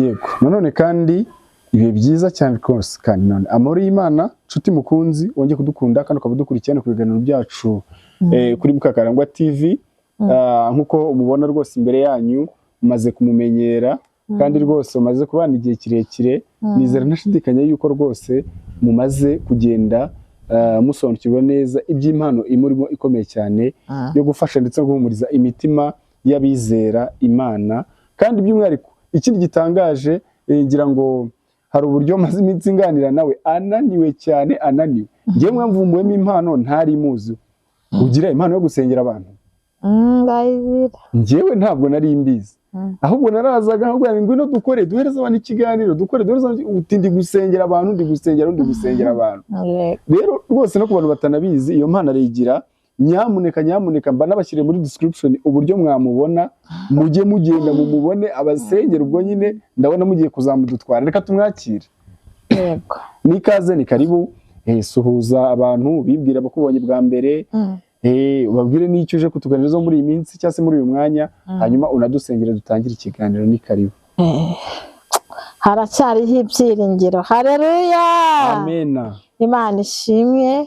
Yego, nanone kandi ibihe byiza cyane rwose, kandi none amahoro y'Imana, nshuti mukunzi wongeye kudukunda kandi ukaba udukurikirana ku biganiro byacu kuri Mukakarangwa TV. Nk'uko umubona rwose imbere yanyu, umaze kumumenyera kandi rwose umaze kubana igihe kirekire. Nizera ntashidikanya yuko rwose mumaze kugenda musobanukirwa neza iby'impano imurimo ikomeye cyane yo gufasha ndetse no guhumuriza imitima y'abizera Imana. Kandi by'umwihariko ikindi gitangaje, ngira ngo hari uburyo maze iminsi nganira nawe ananiwe cyane, ananiwe. Ngewe mwamvumbuwemo impano ntari muzi, ugira impano yo gusengera abantu. Ndayigira. Njyewe ntabwo nari mbizi. Ahubwo narazaga nkabwira ngo ngwino dukore, duhereze abantu ikiganiro, dukore, duhereze abantu, uti ndi gusengera abantu, ndi gusengera, ndi gusengera abantu. Rero rwose no ku bantu batanabizi, iyo mpano arayigira. Nyamuneka, nyamuneka, mba nabashyiriye muri description uburyo mwamubona, mujye mugenda mumubone abasengera. Ubwo nyine ndabona mugiye kuzamudutwara, reka tumwakire. Yego. N'ikaze, ni karibu. Suhuza abantu, bibwira abakubonye bwa mbere, ubabwire n'icyo uje kutuganiriza muri iyi minsi cyangwa se muri uyu mwanya, hanyuma unadusengere dutangire ikiganiro. Ni karibu. Haracyariho ibyiringiro, haleluya! Amena. Imana ishimwe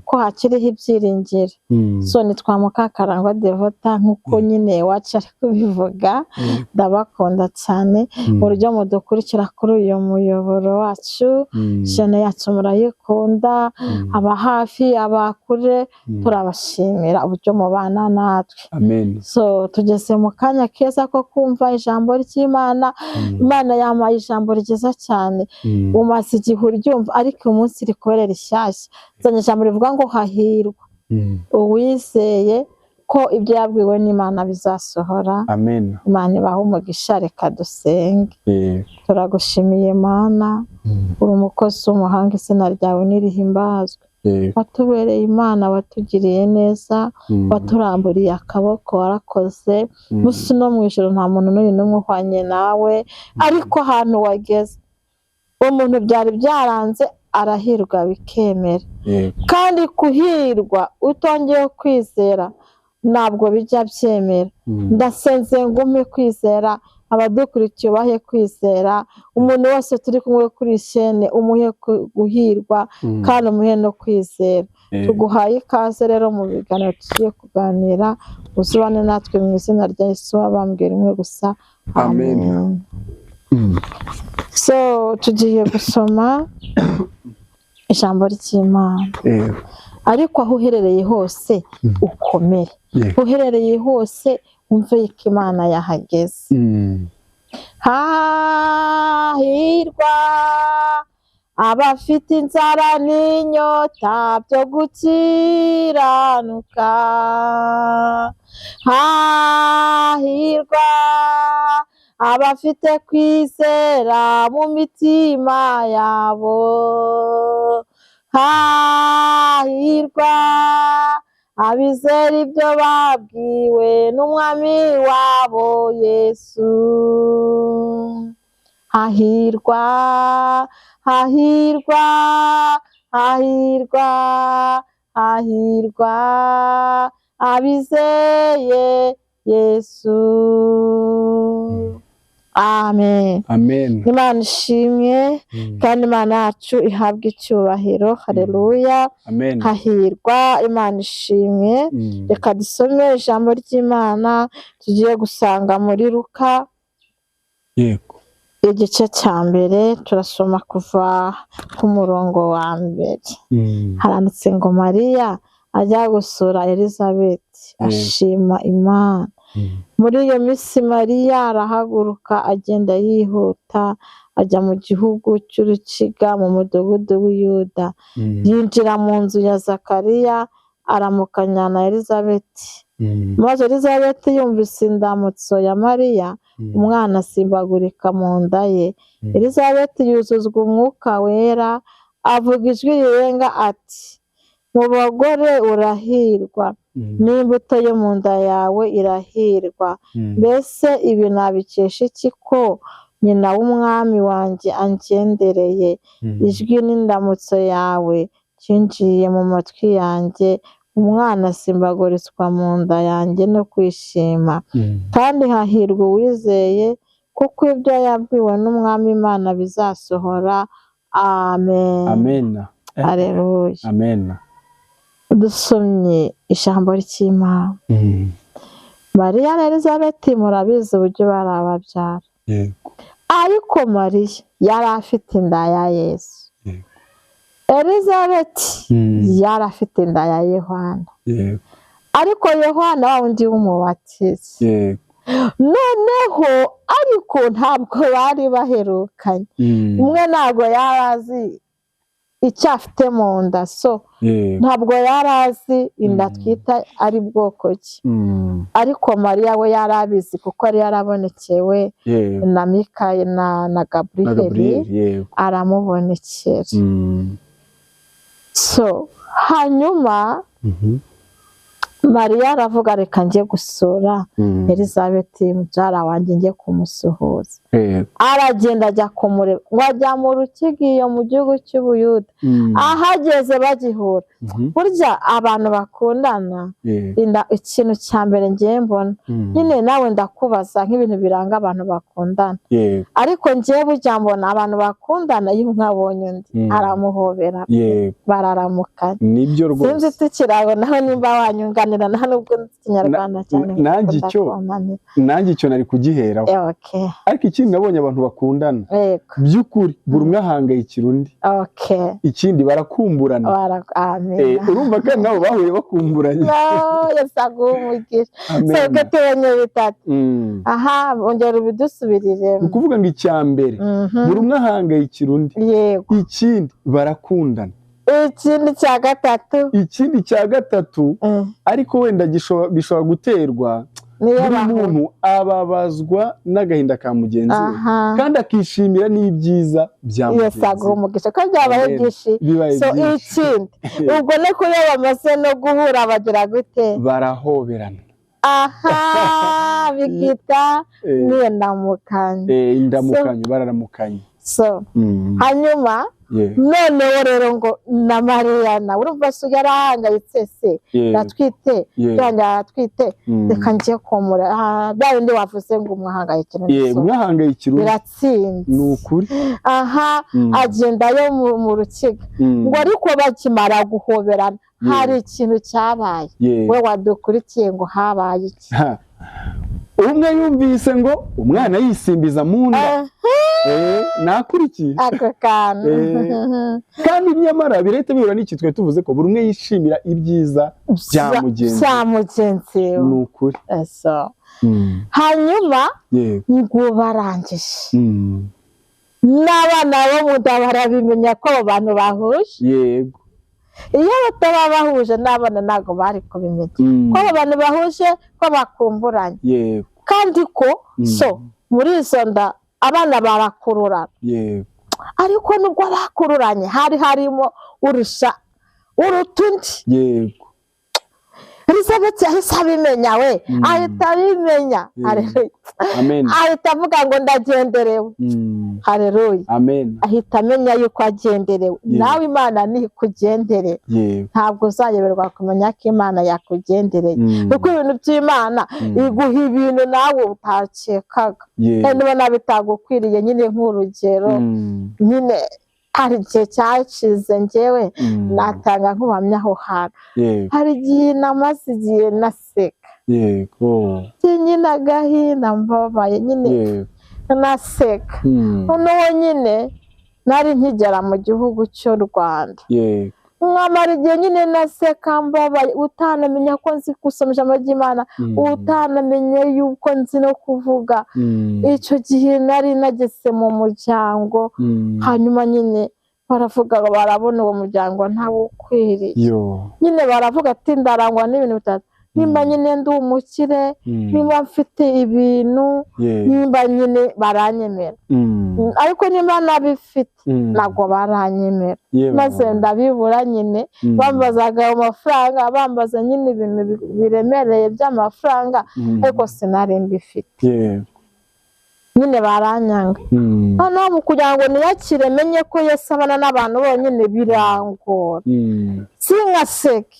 ko hakiriho ibyiringiro. So nitwa Mukakarangwa Devota, nk'uko nyine iwacu ari kubivuga. Ndabakunda cyane uburyo mudukurikira kuri uyu muyoboro wacu, chaîne yacu murayikunda, aba hafi, abakure, turabashimira uburyo mubana natwe. Amen. So tugeze mu kanya keza ko kumva ijambo ry'Imana. Imana yampaye ijambo ryiza cyane. Umaze igihe uryumva, ariko uyu munsi rikubere rishyashya. Nzanye ijambo rivuga ngo hahirwa uwizeye ko ibyo yabwiwe n'Imana bizasohora. Amen. Imana ibahe umugisha. Reka dusenge. Turagushimiye Mana, uri umukozi w'umuhanga, izina ryawe nirihimbazwe. Watubereye Imana, watugiriye neza, waturamburiye akaboko, warakoze. Musi no mu ijoro nta muntu n'uyu n'umwe uhwanye nawe, ariko ahantu wageze umuntu byari byaranze arahirwa bikemera. Kandi kuhirwa utongeye kwizera ntabwo bijya byemera. Ndasenze ngo umpe kwizera, abadukurikiye ubahe kwizera, umuntu wese turi kumwe kuri iyi chaîne umuhe guhirwa kandi umuhe no kwizera. Tuguhaye ikaze rero mu biganiro tugiye kuganira, uzubane natwe mu izina rya Yesu wabambwe rimwe gusa. Amen. Amen. So tugiye gusoma ijambo ry'Imana. Ariko aho uherereye hose ukomere, aho uherereye hose wumve yuko Imana yahageze. Hahirwa abafite inzara n'inyota byo gukiranuka, hahirwa abafite kwizera mu mitima yabo, hahirwa abizera ibyo babwiwe n'Umwami wabo Yesu. Hahirwa, hahirwa, hahirwa, hahirwa abizeye Yesu. Amen. Amen. Imana ishimwe kandi Imana yacu ihabwe icyubahiro, haleluya! Amen. Hahirwa, Imana ishimwe. Reka dusome ijambo ry'Imana tugiye gusanga muri Luka, igice cya mbere, turasoma kuva ku murongo wa mbere. Haranditse ngo Mariya ajya gusura Elizabeth ashima Imana. Muri iyo minsi Mariya arahaguruka agenda yihuta, ajya mu gihugu cy'urukiga, mu mudugudu w'Iyuda. Yinjira mu nzu ya Zakariya, aramukanya na Elizabeth. Maze Elizabeth yumvise indamutso ya Mariya, umwana asimbagurika mu nda ye. Elizabeth yuzuzwa Umwuka Wera, avuga ijwi rirenga ati: "Mu bagore urahirwa, n'imbuto yo mu nda yawe irahirwa. Mbese ibi nabikesha iki ko nyina w'Umwami wanjye angendereye? Ijwi n'indamutso yawe cyinjiye mu matwi yanjye, umwana asimbagurizwa mu nda yanjye no kwishima. Kandi hahirwa uwizeye kuko ibyo yabwiwe n'Umwami Imana bizasohora. Amen. Amen. Haleluya. Amen. Dusomye ijambo ry'Imana. Mariya na Elizabeti murabizi uburyo bari ababyara. Yego. Ariko Mariya yari afite inda ya Yesu. Yego. Elizabeti yari afite inda ya Yohana. Yego. Ariko Yohana wa wundi w'umubatizi. Yego. Noneho ariko ntabwo bari baherukanye. Umwe ntabwo yari azi icyo afite mu nda, so ntabwo yari azi inda twita ari bwoko ki. Ariko Mariya we yari abizi kuko yari yarabonekewe na Mikayeli na Gaburiyeli, aramubonekera. So hanyuma Mariya aravuga reka njye gusura Elizabeti mubyara wanjye, njye kumusuhuza. Aragenda ajya kumureba, ngo ajya mu rukiga iyo mu gihugu cy'Ubuyuda. Ahageze bagihura, burya abantu bakundana inda, ikintu cya mbere ngiye mbona nyine, nawe ndakubaza nk'ibintu biranga abantu bakundana, ariko ngiye burya mbona abantu bakundana iyo umwe abonye undi aramuhobera, bararamukanya. Nibyo rwose. Sinzi ikirago nawe nimba wanyunganira, nta nubwo nzi Ikinyarwanda cyane. Nanjye icyo nari kugiheraho. Ariko ikindi nabonye abantu bakundana by'ukuri buri umwe ahangayikira undi, ikindi barakumburana. Urumva kandi nabo bahuye bakumburanye. Aha ongera ubidusubirire. Ni ukuvuga ngo icya mbere buri umwe ahangayikira undi, ikindi barakundana, ikindi cya gatatu, ikindi cya gatatu ariko wenda bishobora guterwa, buri muntu ababazwa n'agahinda ka mugenzi we kandi akishimira n'ibyiza bya mugenzi we. Ko byabaye byinshi. So ikindi ubwo no kuyo bamaze no guhura bagira gute? Barahoberana. Aha bikita n'indamukanyo. Indamukanyo, bararamukanye. So hanyuma noneho rero ngo na Mariya nawe urumva se yarahangayitse, se yatwite cyangwa yatwite, reka njye komora bya bindi wavuze ngo umwahangayikira, umwahangayikira biratsinze, ni ukuri. Aha agendayo mu rukiga, ngo ariko bakimara guhoberana hari ikintu cyabaye. We wadukurikiye ngo habaye iki? Umwe yumvise ngo umwana yisimbiza mu nda, nakurikiye ako kantu. Kandi nyamara birahita bihura n'iki twe tuvuze ko buri umwe yishimira ibyiza bya mugenzi we. Ni ukuri. Hanyuma ngo barangije n'abana bo mu nda barabimenya ko abo bantu bahuje. Yego. Iyo bataba bahuje n'abana ntabwo bari kubimenya ko abo bantu bahuje, ko bakumburanye. Yego. Kandi ko so muri izo nda abana barakururana. Yego. Ariko nubwo bakururanye hari harimo urusha uruta undi. Yego. Elizabeth yahise abimenya, we ahita abimenya. Amen. Ahita avuga ngo ndagenderewe. Haleluya. Amen. Ahita amenya yuko agenderewe. Nawe Imana nikugendereye, ntabwo uzayoberwa kumenya ko Imana yakugendereye, kuko ibintu by'Imana iguha ibintu nawe utakekaga, kandi ubona bitagukwiriye. Nyine nk'urugero, nyine hari igihe cyashize njyewe natanga nk'ubuhamya aho hantu, hari igihe namaze igihe naseka. Yego. Nyine agahinda mbabaye nyine naseka. Noneho nyine nari nkigera mu gihugu cy'u Rwanda. Yego. Nkamara igihe nyine naseka mbabaye, utanamenya ko nzi gusoma ijambo ry'Imana, utanamenye yuko nzi no kuvuga. Icyo gihe nari nageze mu muryango, hanyuma nyine baravuga barabona uwo muryango ntawukwiriye. Nyine baravuga ati ndarangwa n'ibintu bitatu, nimba nyine ndi umukire, nimba mfite ibintu, nimba nyine baranyemera, ariko nimba nabifite ntabwo baranyemera. Maze ndabibura nyine, bambazaga amafaranga, bambaza nyine ibintu biremereye by'amafaranga, ariko sinari mbifite. Nyine baranyanga. Noneho mu kugira ngo niyakire menye ko Yesu abana n'abantu bonyine birangora, sinkaseke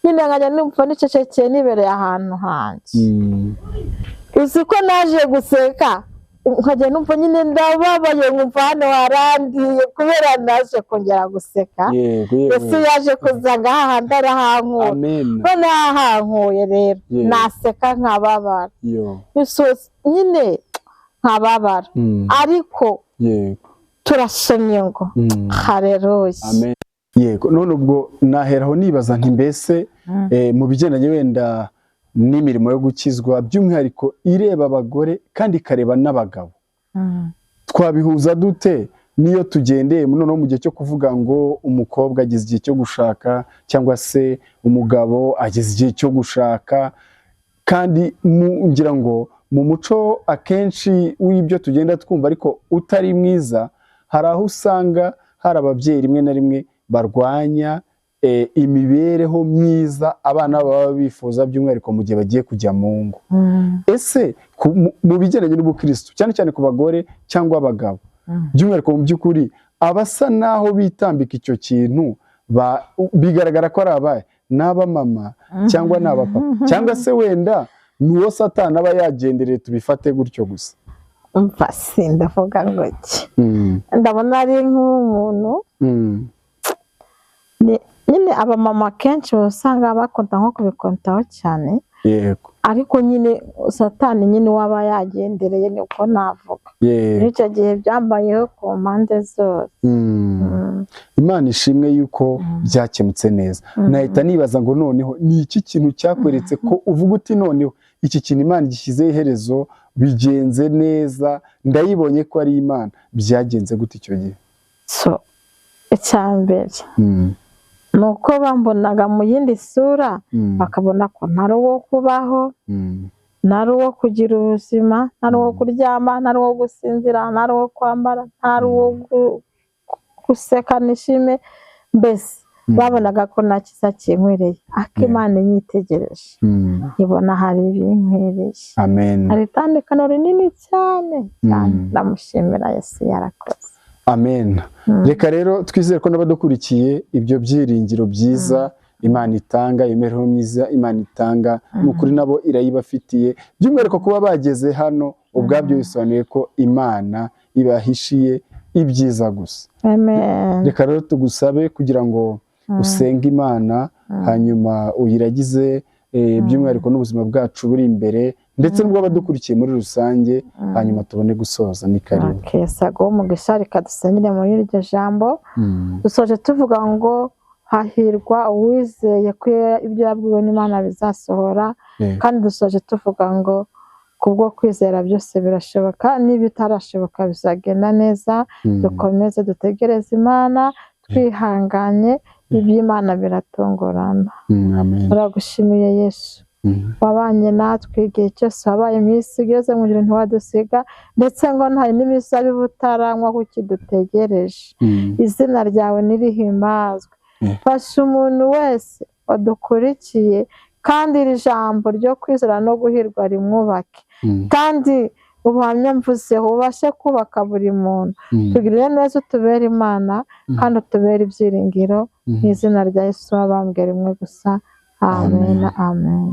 nyine nkajya numva nicecekeye nibereye ahantu hanjye. Uzi ko naje guseka nkajya numva nyine ndababaye, nkumva hano harandiye kubera naje kongera guseka. Yesu yaje kuza ngaha handi arahankura, none ahankuye rero naseka nkababara nyine nkababara, ariko turasomye ngo haleluya. Amen. Yego, none ubwo naheraho nibaza nti mbese mu bigendanye wenda n'imirimo yo gukizwa by'umwihariko ireba abagore kandi ikareba n'abagabo, twabihuza dute niyo tugendeye noneho mu gihe cyo kuvuga ngo umukobwa ageze igihe cyo gushaka cyangwa se umugabo ageze igihe cyo gushaka, kandi ngira ngo mu muco akenshi w'ibyo tugenda twumva ariko utari mwiza, hari aho usanga hari ababyeyi rimwe na rimwe barwanya imibereho myiza abana baba bifuza by'umwihariko mu gihe bagiye kujya mu ngo. Ese mu bigendanye n'ubukristo cyane cyane ku bagore cyangwa abagabo by'umwihariko mu by'ukuri abasa naho bitambika icyo kintu bigaragara ko ari abaye n'abamama cyangwa n'abapapa cyangwa se wenda ni uwo Satani aba yagendereye, tubifate gutyo gusa? Umva, sindavuga ngo iki, ndabona ari nk'umuntu nyine abamama kenshi usanga bakunda nko kubikontaho cyane, yego, ariko nyine Satani nyine waba yagendereye niko navuga. Muri icyo gihe byambayeho ku mpande zose. Imana ishimwe yuko byakemutse neza. Nahita nibaza ngo noneho ni iki kintu cyakweretse ko uvuga uti noneho iki kintu Imana gishyizeho iherezo, bigenze neza, ndayibonye ko ari Imana? Byagenze gute icyo gihe? So icya mbere ni uko bambonaga mu yindi sura, bakabona ko ntari uwo kubaho, ntari uwo kugira ubuzima, ntari uwo kuryama, ntari uwo gusinzira, ntari uwo kwambara, ntari uwo guseka nishime, mbese babonaga ko nta cyiza kinkwiriye, ariko Imana inyitegereje ibona hari ibinkwiriye. Amen. Hari itandukano rinini cyane cyane, ndamushimira Yesu yarakoze. Amen. Reka rero twizere ko n'abadukurikiye ibyo byiringiro byiza Imana itanga, imibereho myiza Imana itanga, ni ukuri nabo irayibafitiye, by'umwihariko kuba bageze hano ubwabyo bisobanuye ko Imana ibahishiye ibyiza gusa. Amen. Reka rero tugusabe kugira ngo usenge Imana, hanyuma uyiragize by'umwihariko n'ubuzima bwacu buri imbere ndetse n'ubw'abadukurikiye muri rusange, hanyuma tubone gusoza. Ni karibu. Okay, sago umugisha, reka dusengere muri iryo jambo. Dusoje tuvuga ngo hahirwa uwizeye ko ibyo yabwiwe n'Imana bizasohora, kandi dusoje tuvuga ngo kubwo kwizera byose birashoboka, n'ibitarashoboka bizagenda neza. Dukomeze dutegereze Imana twihanganye, iby'Imana biratungurana. Amen. Turagushimiye Yesu, wabanye natwe igihe cyose wabaye mu isi, ugeze mu ijuru ntiwadusiga, ndetse ngo nta n'imizabibu utaranywa kuko idutegereje. Izina ryawe nirihimbazwe. Fasha umuntu wese wadukurikiye, kandi iri jambo ryo kwizera no guhirwa rimwubake, kandi ubuhamya mvuzeho ubashe kubaka buri muntu. Tugirire neza, utubere Imana, kandi utubere ibyiringiro, mu izina rya Yesu wabambwe rimwe gusa. Amen. Amen.